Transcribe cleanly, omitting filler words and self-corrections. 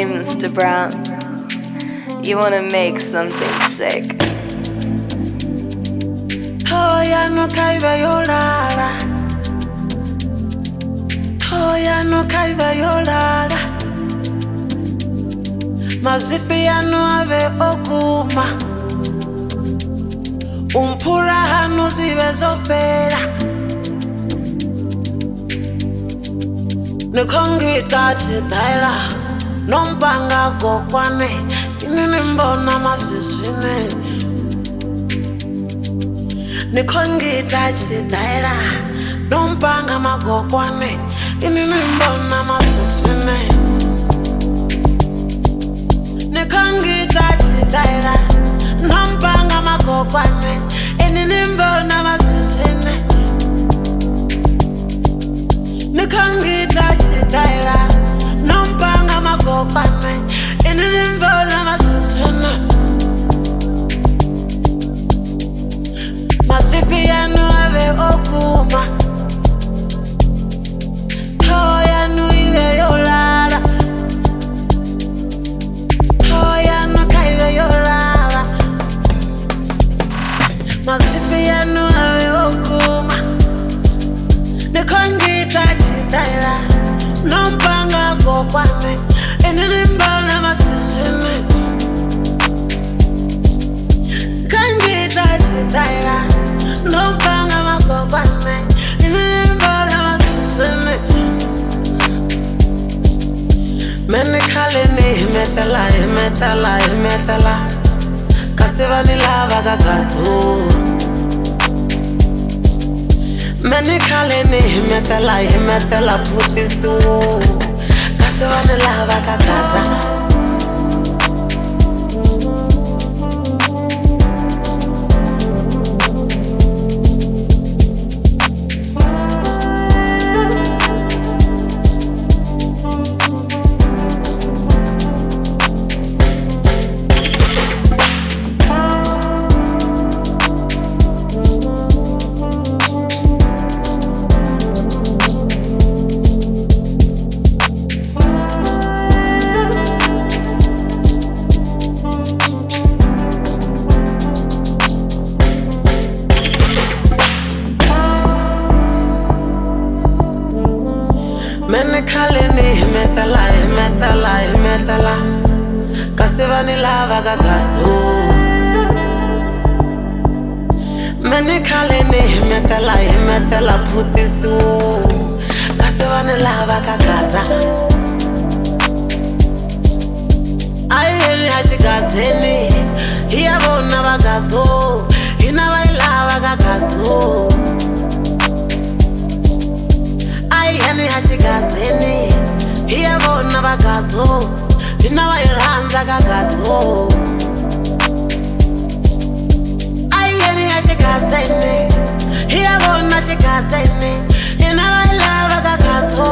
Hey, Mr. Brown, you wanna make something sick? Toya no kaiba yolala, Toya no kaiba yolala. Mazifi yanu ave oguma, Umpura hanu zive zofela. Nikongita chitaila, Nompanga gokwane, Inini mbona masisine. Nikongita chitaila, Nompanga magokwane, Inini mbona masisine. Nikongita chitaila, Nompanga magokwane, Inini mbona masisine. Nikongita chitaila, Nompanga magokwane, Inini mbona masisine. Masifi yanu ave okuma, Toya nu ive yolala, Toya nu kaive yolala. Masifi yanu ave okuma, Nikongita chitaila, Nompanga gokwane, Inini mbona masisine. Kangita chitaila, Nompanga magokwane, Inini mbona masisine. Mene khale ni himetela, himetela, himetela, kasi va ni lava ka gazu. Mene khale ni himetela, himetela, phutisu, kasi va ni lava ka gaza. Mene khale ni himetela, himetela, himetela, kasi va ni lava ka gazu. Mene khale ni himetela, himetela, phutisu, kasi va ni lava ka gaza. Ayeni a xigazeni, hi ya vona va gazu, hina va yi lava ka gazu. Ayeni a xigazeni, hi ya vona va gazu, hina va yi rhandza ka gazu. Ayeni a xigazeni, hi ya vona xigazeni, hina va yi lava ka gazu.